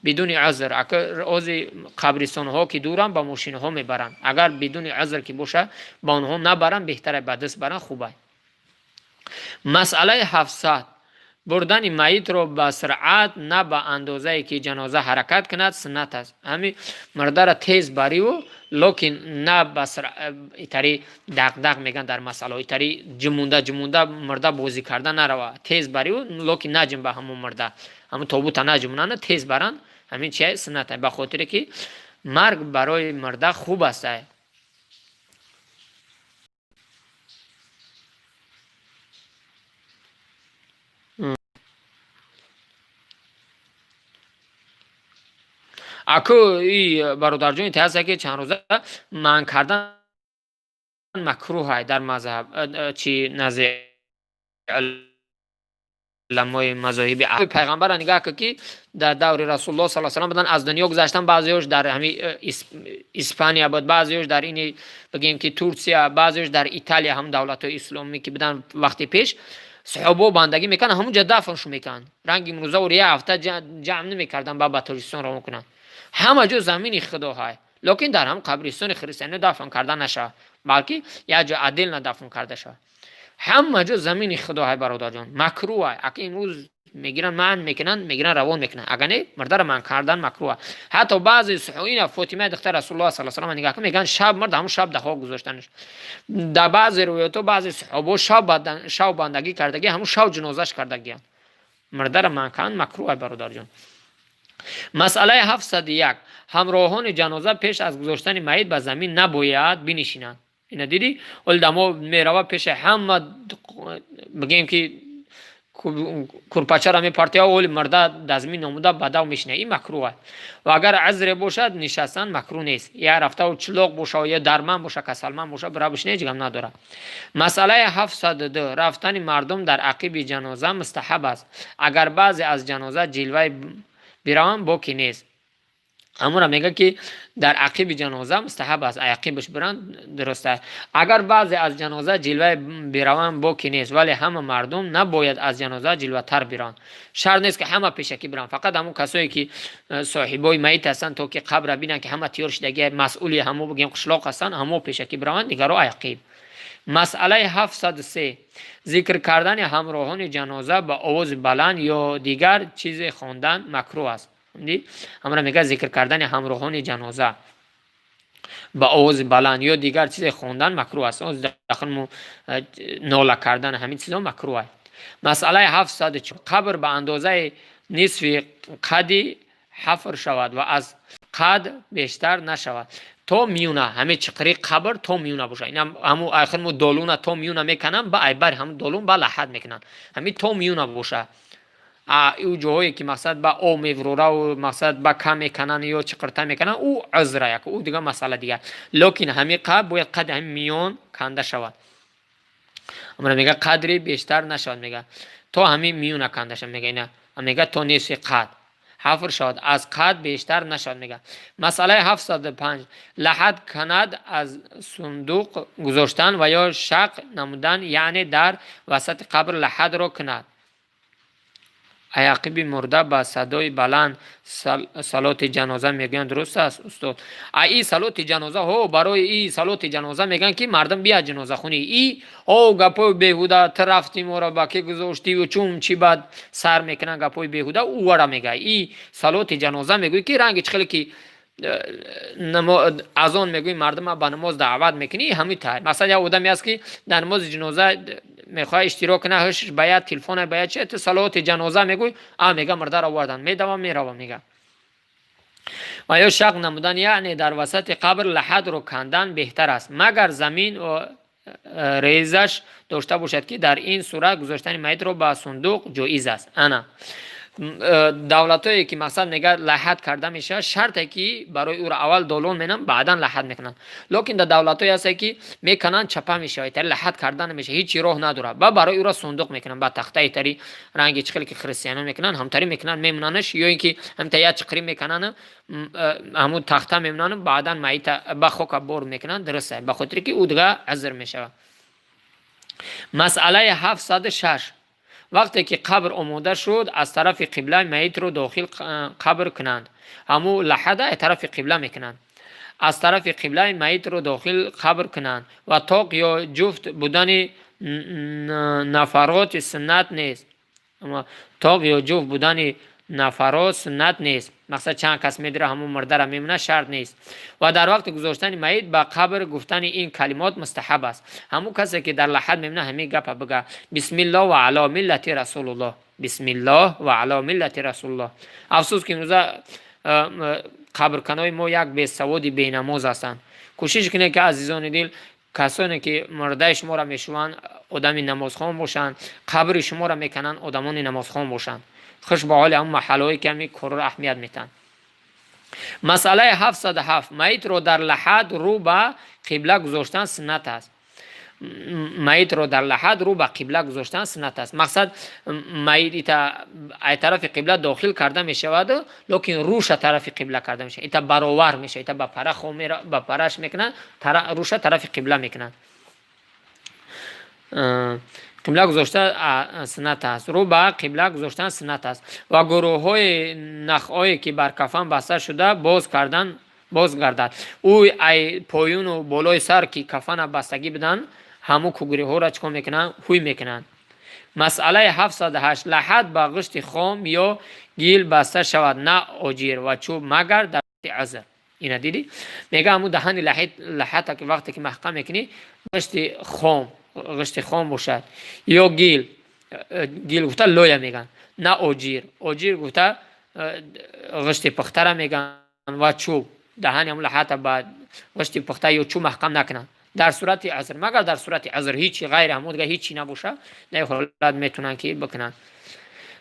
Бидуни узр, ози қабристонҳо ки дуранд, ба мошинҳо мебаранд. Агар бидуни узр ки бошад, ба онҳо набаранд, беҳтара ба даст баранд, хуб аст. Масъалаи 700. Бурдани майитро ба суръат, на ба андозае ки ҷаноза ҳаракат кунад, суннат аст. Ҳами мурдара тез бариву, лекин на ба итари дақдақ мегӯянд дар масъалаҳо, итари ҷумунда ҷумунда мурда бозӣ карда нарава. Тез бариву, лекин наҷумба, ҳамун мурда, ҳамун тобута наҷумонанд, тез баранд. Ҳамин чи суннат, ба хотире ки марг барои мурда хуб аст. Аку и бародарҷони ҳаста ки чанд рӯза манъ кардан макрӯҳай дар мазҳаб, чи назди уламои мазоҳиби. Пайғамбарро нигаҳ кун ки дар даври Расулуллоҳ саллаллоҳу алайҳи васаллам будан, аз дунё гузаштан, баъзеёш дар ҳами Испания буд, баъзеёш дар ини бигем ки Турсия, баъзеёш дар Италия. Ҳам давлатҳои исломӣ ки будан вақти пеш, саҳобао бандагӣ мекарданд, ҳамунҷа дафншу мекарданд. Ранги имрӯза як ҳафта ҷамъ намекарданд, ба Тоҷикистон равон кунанд. Ҳама ҷо замини худо ҳай, лекин дар ҳам қабристони христианиё дафн карда нашавад, балки як ҷо отдельно дафн карда шавад. Ҳама ҷо замини худо ҳай, бародарҷон, макрӯҳ. Ака, имрӯз мегиранд, манъ мекунанд, мегиранд, равон мекунанд. Агар не, мурдаро манъ кардан макрӯҳ. Ҳатто баъзе ина Фотимаи духтар Расулуллоҳ саллаллоҳу алайҳи васаллам нигоҳ кун, мегӯянд, шаб мурд, ҳамун шаб дар хок гузоштанаш. Дар баъзе ривоятҳо баъзе саҳобаҳо шав бандагӣ кардагӣ, ҳамун шав ҷанозаш кардагиянд. Мурдаро манъ кардан макрӯҳ, бародарҷон. Масъалаи 701: ҳамроҳони ҷаноза пеш аз гузоштани майит ба замин набояд бинишинанд. Ина дидӣ, оли дамо мерава пеши ҳама, бигем ки курпачаро мепартоя, оли мурда дар замин омуда бадав мешина. Ин макрӯҳ аст. Ва агар узре бошад, нишастан макрӯҳ нест. Я рафтаву чилоқ боша, ё дарман боша, касалманд боша, бира бишина, ҳеҷ гап надорад. Масъалаи 702: рафтани мардум дар ақиби ҷаноза мустаҳаб аст. Агар баъзе аз ҷаноза ҷилваи бираванд, боки нест. Ҳамура мега, ки дар ақиби ҷаноза мустаҳаб аст, ақибаш биранд, дуруст аст. Агар баъзе аз ҷаноза ҷилваи бираванд, боки нест, вале ҳама мардум набояд аз ҷаноза ҷилватар биранд. Шарт нест, ки ҳама пешакӣ биранд, фақат ҳамун касое, ки соҳибои майит ҳастанд, то ки қабра бинанд, ки ҳама тиёр шидаги, масъули ҳамо, бигем, қишлоқ ҳастанд, ҳамо пешакӣ бираванд, дигаро ақиб. Масъалаи 703: зикр кардани ҳамроҳони ҷаноза ба овози баланд ё дигар чизе хондан макрӯҳ аст. Ҳамра мега, зикр кардани ҳамроҳони ҷаноза ба овози баланд ё дигар чизе хондан макрӯҳ аст. Нола кардан, ҳамин чизо макрӯҳ аст. Масъалаи 704: қабр ба андозаи нисфи қади ҳафр шавад ва аз қад бештар нашавад, то миёна. Ҳамин чиқири қабр то миёна бошад. Ҳаму ахир долуна то миёна мекананд, ба айбари ҳамун долун ба лаҳад мекунанд. Ҳамин то миёна бошад. Ӯ ҷоҳое, ки мақсад ба об меврорау, мақсад ба кам мекунанд ё чиқирта мекунанд, ӯ узра як, ӯ дигар масъала дигар. Лекин ҳамин қабр бояд қадри ҳамин миён канда шавад. Амра мега, қадри бештар нашавад, мега, то ҳамин миёна канда шавад. Мега, ина мега, то нисфи қад ҳафр шавад, аз қад бештар нашавад, мега. Масъалаи 705: лаҳад канад аз сундуқ гузоштан ва ё шақ намудан, яъне дар васати қабр лаҳадро кунад. Ақиби мурда ба садои баланд салоти ҷаноза мегӯянд, дуруст аст, устод? А и салоти ҷаноза ҳо, барои и салоти ҷаноза мегӯянд, ки мардум бия ҷанозахунӣ. И о гапҳои беҳуда, ту рафтӣ, моро ба ки гузоштиву чун чӣ бад сар мекунанд, гапҳои беҳуда ӯвара мега. И салоти ҷаноза мегӯӣ, ки ранги чӣ хеле ки азон мегӯӣ, мардума ба намоз даъват мекунӣ, ҳамин та масалан, як одаме аст, ки дар намози ҷаноза мехоҳад иштирок кунад, ҳушш ба як телефона, ба як чи, ту салоти ҷаноза мегӯй, а мега, мурдаро овардан, медавам, меравам, мега. Ва ё шақ намудан, яъне дар васати қабр лаҳадро кандан беҳтар аст, магар замин резаш дошта бошад, ки дар ин сурат гузоштани майитро ба сундуқ ҷоиз аст. Ана давлатое, ки мақсад мега, лаҳад карда мешавад, шарте, ки барои ӯро аввал долон менам, баъдан лаҳад мекунанд. Лекин дар давлатое ҳасте, ки мекунанд, чапа мешавад, тари лаҳад карда намешавад, ҳеҷ роҳ надорад, ба барои ӯро сундуқ мекунанд, ба тахтаи тари, ранги чӣ хеле ки христиано мекунанд, ҳамтари мекунанд, мемонанаш, ё ин ки ҳамта як чиқирӣ мекунанд, ҳамун тахта мемонанд, баъдан майита ба хока бор мекунанд. Дуруст аст, ба хотире ки ӯ дига узр мешавад. Масъалаи 706: вақте ки қабр омода шуд, аз тарафи қибла майитро дохил қабр кунанд. Ҳаму лаҳада аз тарафи қибла мекунанд. Аз тарафи қибла майитро дохил қабр кунанд ва тоқ ё ҷуфт будани нафароти суннат нест. Тоқ ё ҷуфт будани нафарот суннат нест. Мақсад, чанд кас медира, ҳамун мурдара мемонад, шарт нест. Ва дар вақти гузоштани майит ба қабр гуфтани ин калимот мустаҳаб аст. Ҳамун касе, ки дар лаҳад мемонад, ҳамин гапа бига: «Бисмиллоҳ ва ало миллати Расулуллоҳ, бисмиллоҳ ва ало миллати Расулуллоҳ». Афсӯс, ки имрӯза қабрканои мо як бесаводи бенамоз ҳастанд. Кӯшиш кунед, ки, азизони дил, касоне, ки мурдаи шуморо мешӯванд, одами намозхон бошанд, қабри шуморо мекананд, одамони намозхон бошанд. Хуш ба ҳоли ҳамун маҳаллое, ки ҳамин корро аҳамият метаҳанд. Масъалаи 707: маитро дар лаҳад рӯ ба қибла гузоштан суннат аст. Маитро дар лаҳад рӯ ба қибла гузоштан суннат аст. Мақсад, маит ита ай тарафи қибла дохил карда мешавад, лекин рӯша тарафи қибла карда мешавад, ита баровар мешавад, ита ба пара, ба параш мекунанд, рӯша тарафи қибла мекунанд. Қибла гузошта суннат аст. Рӯ ба қибла гузоштан суннат аст ва гурӯҳҳои нахҳое, ки бар кафан баста шуда, боз кардан боз гардад. Ӯ ай поюну болои сар, ки кафана бастагӣ буданд. Ҳамун кугриҳоро чӣ кор мекунанд? Ҳуй мекунанд. Масъалаи 708. Лаҳад ба ғишти хом ё гил баста шавад, на оҷир ва чӯб, магар дар узр. Ина дидӣ, мега, ҳамун даҳани лаҳата ки вақте ки маҳкам мекунӣ, ғишти хом бошад ё гил. Гил гуфта лоя меган, на оҷир. Оҷир гуфта ғишти пухтара меган ва чӯб. Даҳани ҳамун лаҳата ба ғишти пухта ё чӯб маҳкам накунанд дар сурати узр, магар дар сурати узр, ҳичи ғайри ҳамун дига ҳичи набоша, дар ҳолат метавонанд ки бикунанд.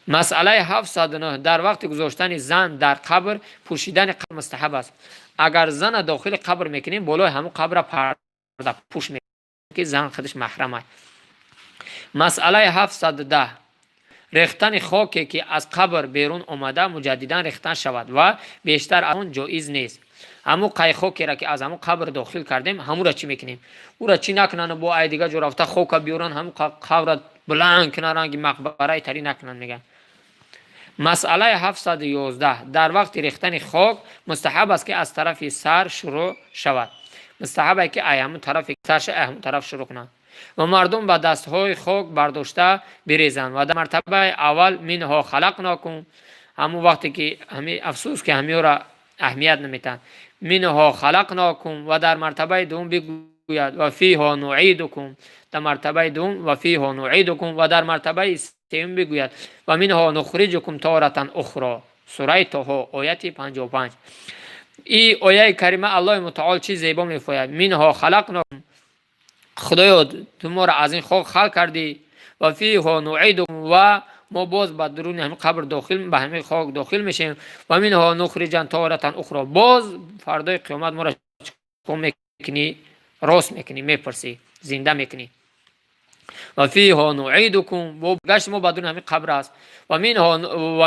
Масъалаи 709. Дар вақти гузоштани зан дар қабр, пӯшидани қабр мустаҳаб аст. Агар зана дохили қабр мекунем, болои ҳамун қабра парда пӯш, ки зан худаш маҳрам аст. Масъалаи 710. Рехтани хоке, ки аз қабр берун омада, муҷаддидан рехтан шавад ва бештар аз он ҷоиз нест. Ҳамун қай хокера ки аз ҳамун қабр дохил кардем, ҳамура чӣ мекунем? Ура чӣ накунанд, бо ай дига ҷо рафта хока биёранд, ҳамун қабра баланд кунанд, ранги мақбараи тарӣ накунанд, мегӯянд. Масъалаи 711. Дар вақти рехтани хок мустаҳаб аст, ки аз тарафи сар шурӯъ шавад. Мустаҳабе, ки ай ҳамун тарафи сарша, ай ҳамун тараф шурӯъ кунанд ва мардум ба дастҳои хок бардошта бирезанд ва дар мартабаи аввал минҳо халақнокум. Ҳамун вақте ки ҳами, афсӯс, ки ҳамиёра аҳамият наметаҳанд. Минҳо халақнокум ва дар мартабаи дуввум бигӯяд: ва фиҳо нуидукум. Дар мартабаи дуввум: ва фиҳо нуидукум. Ва дар мартабаи сеюм бигӯяд: ва минҳо нухриҷукум торатан ухро. Сураи Тоҳо, ояти 55. И ояи карима Аллоҳи мутаол чӣ зебо мефояд: минҳо халақнокум, Худоё, ту моро аз ин хок халқ кардӣ, ва фиҳо нуидукум, ва мо боз ба дуруни ҳамин қабр дохил, ба ҳамин хок дохил мешавем, ва минҳо нухриҷан торатан ухро, боз фардои қиёмат моро чикор мекунӣ? Рост мекунӣ, мепурсӣ, зинда мекунӣ. Ва фиҳо нуидукум, гашти мо ба дуруни ҳамин қабр аст, ва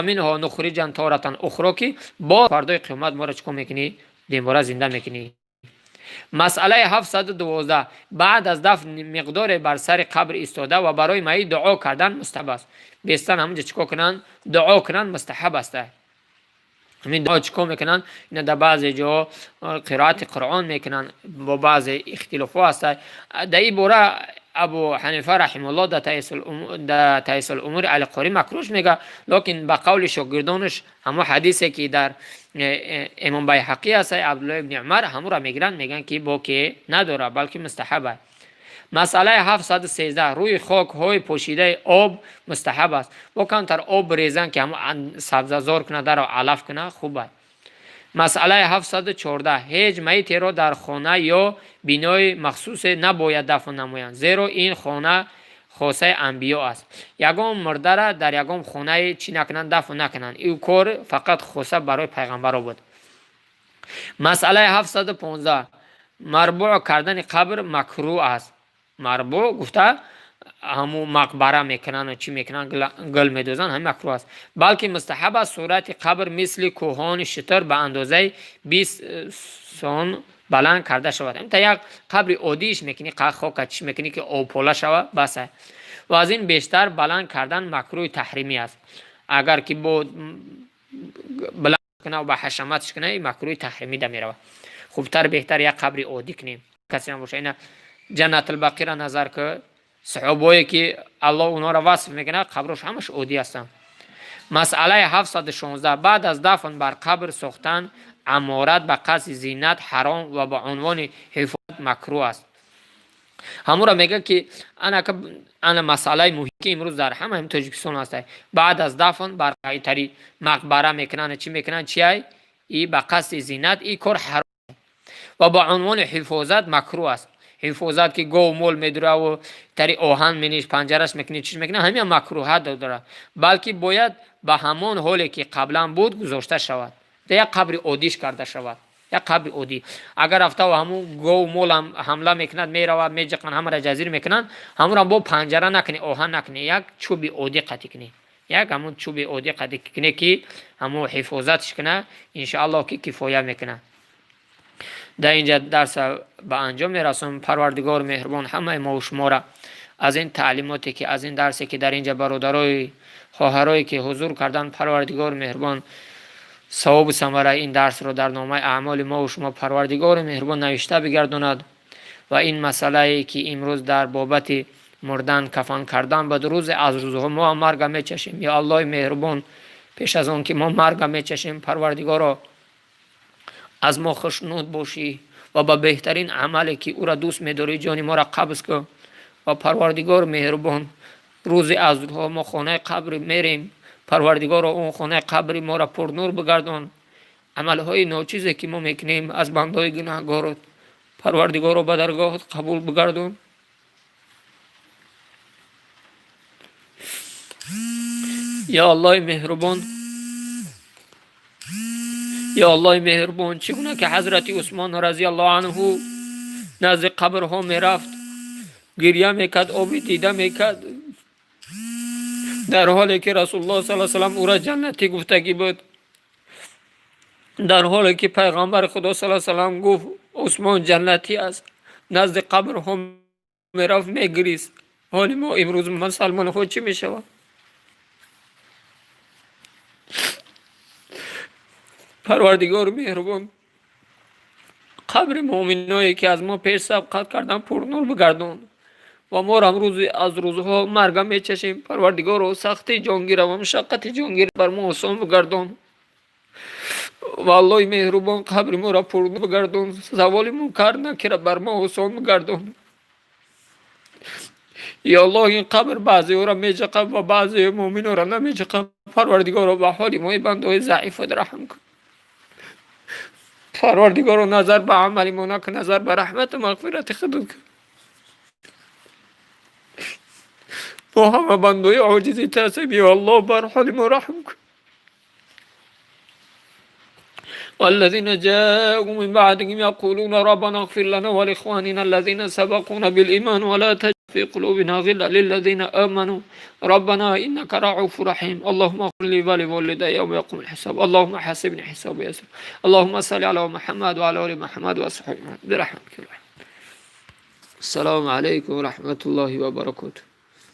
минҳо нухриҷан торатан ухро, ки боз фардои қиёмат моро чикор мекунӣ? Димбора зинда мекунӣ. Масъалаи 712. Баъд аз дафн миқдоре бар сари қабр истода ва барои майит дуо кардан мустаҳаб аст. Бестан ҳамунҷо чӣ кор кунанд? Дуо кунанд, мустаҳаб аст. Ҳамин дуо чӣ кор мекунанд? Ина дар баъзе ҷоҳо қироати Қуръон мекунанд, бо баъзе ихтилофҳо ҳаст дар ин бора. Абу Ҳанифа раҳимауллоҳ дар Тайсирул умури Алиқорӣ макрӯш мега, лекин ба қавли шогирдонаш, ҳамон ҳадисе ки дар Имом Байҳақӣ аст, Абдуллоҳ ибни Умар, ҳамонро мегиранд, мегӯянд, ки боке надорад, балки мустаҳаб аст. Масъалаи 713. Рӯи хокҳои пошидаи об мустаҳаб аст. Бо камтар об резанд, ки ҳамон сабзазор кунад, даро алаф кунад, хуб аст. Масъалаи 714. Ҳеҷ майитеро дар хона ё бинои махсусе набояд дафн намоянд, зеро ин хона хосаи анбиё аст. Ягон мурдара дар ягон хонае чӣ накунанд? Дафн накунанд. Ин кор фақат хоса барои пайғамбаро буд. Масъалаи 715. Марбӯъ кардани қабр макрӯҳ аст. Марбӯъ гуфта ҳамун мақбара мекунанд, чӣ мекунанд, гул медозанд, ҳамин макрӯҳ аст, балки мустаҳаб аст сурати қабр мисли кӯҳони шутур ба андозаи 20 сон баланд карда шавад. Та як қабри оддииш мекунӣ, хока чӣ мекунӣ, ки обпола шавад, бас. Ва аз ин бештар баланд кардан макрӯҳи таҳримӣ аст. Агар ки бо баланд куна, ба ҳашаматш куна, макрӯҳи таҳримӣ да меравад. Хубтар, беҳтар як қабри оддӣ кунем, касе набоша. Ина Ҷаннатулбақира назар ки, саҳобое ки Аллоҳ онҳоро васф мекунад, қаброш ҳамаш оддӣ ҳастанд. Масъалаи 716. Баъд аз дафн бар қабр сохтан аморат ба қасди зинат ҳаром ва ба унвони ҳифозат макрӯҳ аст. Ҳамуро мегӯяд, ки ана масъалаи муҳим, ки имрӯз дар ҳама Тоҷикистон ҳаст: баъд аз дафн бар тари мақбара мекунанд, чӣ мекунанд, чиай, и ба қасди зинат, и кор ҳаром ва ба унвони ҳифозат макрӯҳ аст. Ҳифозат ки гов мол медураву тари оҳан мениш, панҷараш мекунӣ, чиз мекунӣ, ҳамин макрӯҳат дорад, балки бояд ба ҳамон ҳоле ки қаблан буд гузошта шавад, як қабри оддиш карда шавад, як қабри оддӣ. Агар рафтаву ҳамун гов молам ҳамла мекунад, меравад, меҷиқанд, ҳамаро ҷазир мекунанд, ҳамонро бо панҷара накунӣ, оҳан накунӣ, як чӯби оддӣ қатӣ кунӣ, як ҳамун чӯби оддӣ қатӣ кунӣ, ки ҳамун ҳифозатш кунад, иншоаллоҳ, ки кифоя мекунад. Дар инҷа дарса ба анҷом мерасонам. Парвардигор меҳрубон ҳамаи мову шуморо аз ин таълимоте ки, аз ин дарсе ки дар инҷа бародарои хоҳарое ки ҳузур карданд, Парвардигори меҳрубон савобу самараи ин дарсро дар номаи аъмоли мову шумо Парвардигори меҳрубон навишта бигардонад. Ва ин масъалае ки имрӯз дар бобати мурдан, кафан кардан бад, рӯзе аз рӯзҳо мо ҳам марга мечашем. Ё Аллоҳи меҳрубон, пеш аз он ки мо марга мечашем, Парвардигоро, аз мо хушнуд бошӣ ва ба беҳтарин амале ки ӯра дӯст медорӣ ҷони моро қабз кун. Ва Парвардигор меҳрубон, рӯзе аз рӯзҳо мо хонаи қабр мерем, Парвардигоро, он хонаи қабри моро пурнур бигардон. Амалҳои ночизе ки мо мекунем аз бандаҳои гунаҳгорот, Парвардигоро, ба даргоҳат қабул бигардон. Ё Аллоҳи меҳрубон, ё Аллоҳи меҳрубон, чӣ гуна ки ҳазрати Усмон разияллоҳу анҳу назди қабрҳо мерафт, гиря мекард, оби дида мекард, дар ҳоле ки Расулуллоҳ саллаллоҳу алайҳи васаллам ӯро ҷаннатӣ гуфтагӣ буд, дар ҳоле ки пайғамбари Худо саллаллоҳу алайҳи васаллам гуфт Усмон ҷаннатӣ аст, назди қабрҳо мерафт, мегирист. Ҳоли мо имрӯз мусалмонҳо чӣ мешавад? Парвардигори меҳрубон, қабри муъминое ки аз мо пеш сабқат кардан пурнур бигардон ва моро ҳам рӯзе аз рӯзҳо марга мечашем. Парвардигоро, сахтии ҷонгира ва мушаққати ҷонгира бар мо осон бигардон. Ва Аллоҳи меҳрубон, қабри моро пурнур бигардон, заволи мункар накира бар мо осон бигардон. Ё Аллоҳ, ин қабр баъзеҳоро меҷақад ва баъзе муъминҳоро намеҷақад. Парвардигоро, ба ҳоли мои бандаҳои заифот раҳм кун. Парвардигоро, назар ба амали мо накун, назар ба раҳмату мағфирати худат кун. Мо ҳама бандаҳои оҷизи ту ҳастем. Ё Аллоҳ, бар ҳоли мо раҳм кун. والذين جاءوا من بعدهم يقولون ربنا اغفر لنا ولإخواننا الذين سبقونا بالإيمان ولا تجعل في قلوبنا غلا للذين آمنوا ربنا إنك رؤوف رحيم. اللهم اغفر لي ولوالدي يوم يقوم الحساب. اللهم حاسبني حسابا يسيرا. اللهم صل على محمد وعلى آل محمد وصحبه برحمتك. السلام عليكم ورحمة الله وبركاته.